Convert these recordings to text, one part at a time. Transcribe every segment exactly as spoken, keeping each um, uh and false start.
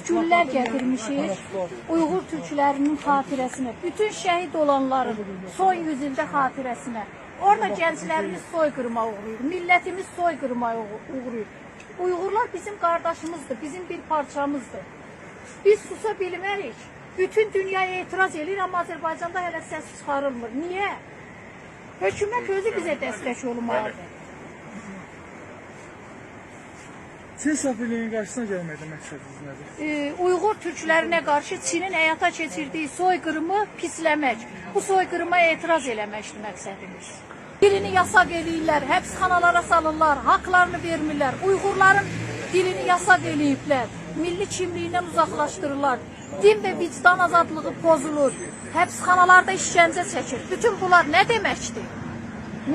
گوللر گتیرمیشیک اویغور تورکلرینین خاطره‌سینه، بوتون شهید اولانلارین سون یوز ایلده خاطره‌سینه. اورادا گنجلریمیز سوی‌قیریما اوغراییر، میللتیمیز سوی‌قیریما اوغ-، اوغراییر. اویغورلار بیزیم قارداشیمیزدیر، بیزیم بیر پارچامیزدیر. بیز سوسا بیلمه‌ریک. بوتون دونیا اعتراض ائله‌ییر، آمما آذربایجاندا هله سس چیخاریلمیر. نییه؟ حکومت اؤزو بیزه دستک اولمالیدیر. چین سفیرلیگینین قارشیسینا گلمکده مقصدینیز نه‌دیر؟ ائ، اویغور تورکلرینه قارشی چینین حیاتا کئچیردیگی سوی‌قیریمی پیسله‌مک، بو سوی‌قیریما اعتراض ائله‌مکدیر مقصدیمیز. دیلینی یاساق ائله‌ییرلر، حبسخانالارا سالیرلار، حاقلارینی وئرمیرلر. اویغورلارین دیلینی یاساق ائله‌ییبلر، میللی کیملیگیندن اوزاقلاشدیریرلار. دین و وجدان آزادلیغی پوزولور. حبسخانالاردا ایشکنجه چکیر. بوتون بونلار نه دئمکدیر؟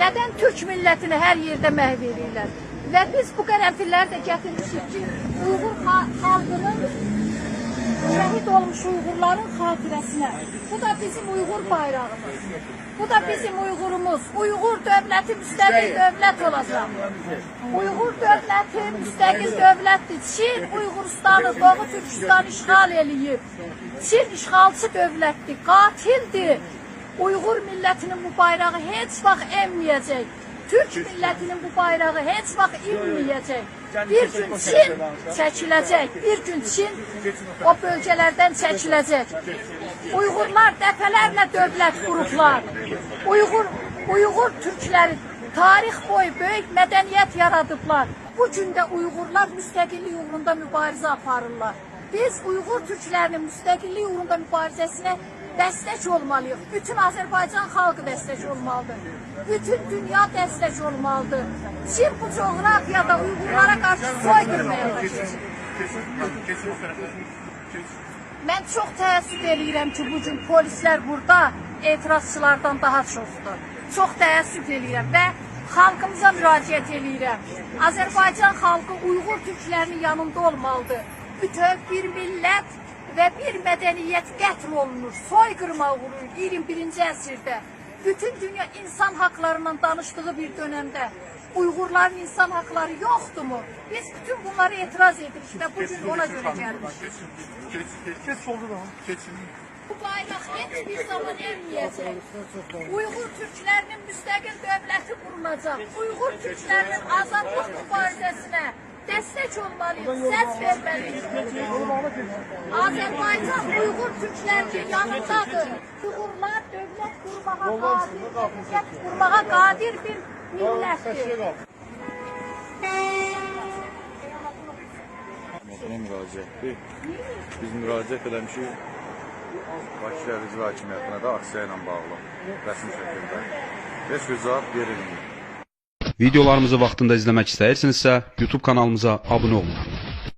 ندن تورک میللتینی هر یئرده محو ائله‌ییرلر؟ و بیز بو قرنفیللری ده گتیرمیشیک کی، اویغور خا-، خالقینین شهید اولموش اویغورلارین خاطره‌سینه. بو دا بیزیم اویغور بایراغیمیز. بو دا بیزیم اویغوروموز. اویغور دؤولتی مستقل دؤولت اولاجاق. اویغور دؤولتی مستقل دؤولتدیر. چین اویغورستانی، دوغو تورکوستانی اشغال ائله‌ییب. چین اشغالچی دؤولتدیر، قاتیلدیر. اویغور میللتینین بو بایراغی هئچ واخت ائنمه‌یه‌جک. تورک میللتینین بو بایراغی هئچ واخت ائنمه‌یه‌جک. بیر گون چین چکیله‌جک، بیر گون چین او بؤلگه‌لردن چکیله‌جک. اویغورلار دفعه‌لرله دؤولت قوروبلار. اویغور، اویغور تورکلری تاریخ بویو بؤیوک مدنیت یارادیبلار. بو گون ده اویغورلار مستقللیک اوغروندا موباریزه آپاریرلار. بیز اویغور تورکلرینین مستقللیک اوغروندا موباریزه‌سینه دستک اولمالی‌ییق. بوتون آذربایجان خالقی دستک اولمالیدیر. بوتون دونیا دستک اولمالیدیر. چین بو جغرافیادا اویغورلارا قارشی سوی‌قیریم اعلان ائدیر. من چوخ تأسف ائله‌ییرم کی، بو گون پلیسلر بورادا اعتراضچیلاردان داها چوخدور. چوخ تأسف ائله‌ییرم و خالقیمیزا مراجعت ائله‌ییرم. آذربایجان خالقی اویغور تورکلرینین یانیندا اولمالیدیر. بوتؤو بیر میللت و بیر مدنیت قتل اولونور، سوی‌قیریما اوغراییر اییرمی بیرینجی عصرده. بوتون دونیا اینسان حاقلاریندان دانیشدیغی بیر دؤنمده اویغورلارین اینسان حاقلاری یوخدورمو؟ بیز بوتون بونلارا اعتراض ائدیریک و بو گون اونا گؤره گلمیشیک. کئچ، کئچ، کئچ، اولدو دا. کئچین. بو بایراق هئچ بیر زامان ائنمه‌یه‌جک. اویغور تورکلرینین مستقل دؤولتی قورولاجاق. اویغور تورکلرینین آزادلیق موباریزه‌سینه دستک اولمالی‌ییق، سس وئرمه‌لی‌ییک. آذربایجان اویغور تورکلرینین یانیندادیر. اویغورلار دؤولت قورماغا قادر، دؤولت قورماغا قادر بیر میللتدیر. مراجعت ائدیب. بیز مراجعت ائله‌میشیک باکی شهر اجرا حاکمیتینه ده آکسیا ایله باغلی رسمی شکیلده. هئچ بیر جاواب وئریلمه‌ییب. ویدئولاریمیزی واختیندا ایزله‌مک ایسته‌ییرسینیزسه، یوتیوب کانالیمیزا آبونه اولون.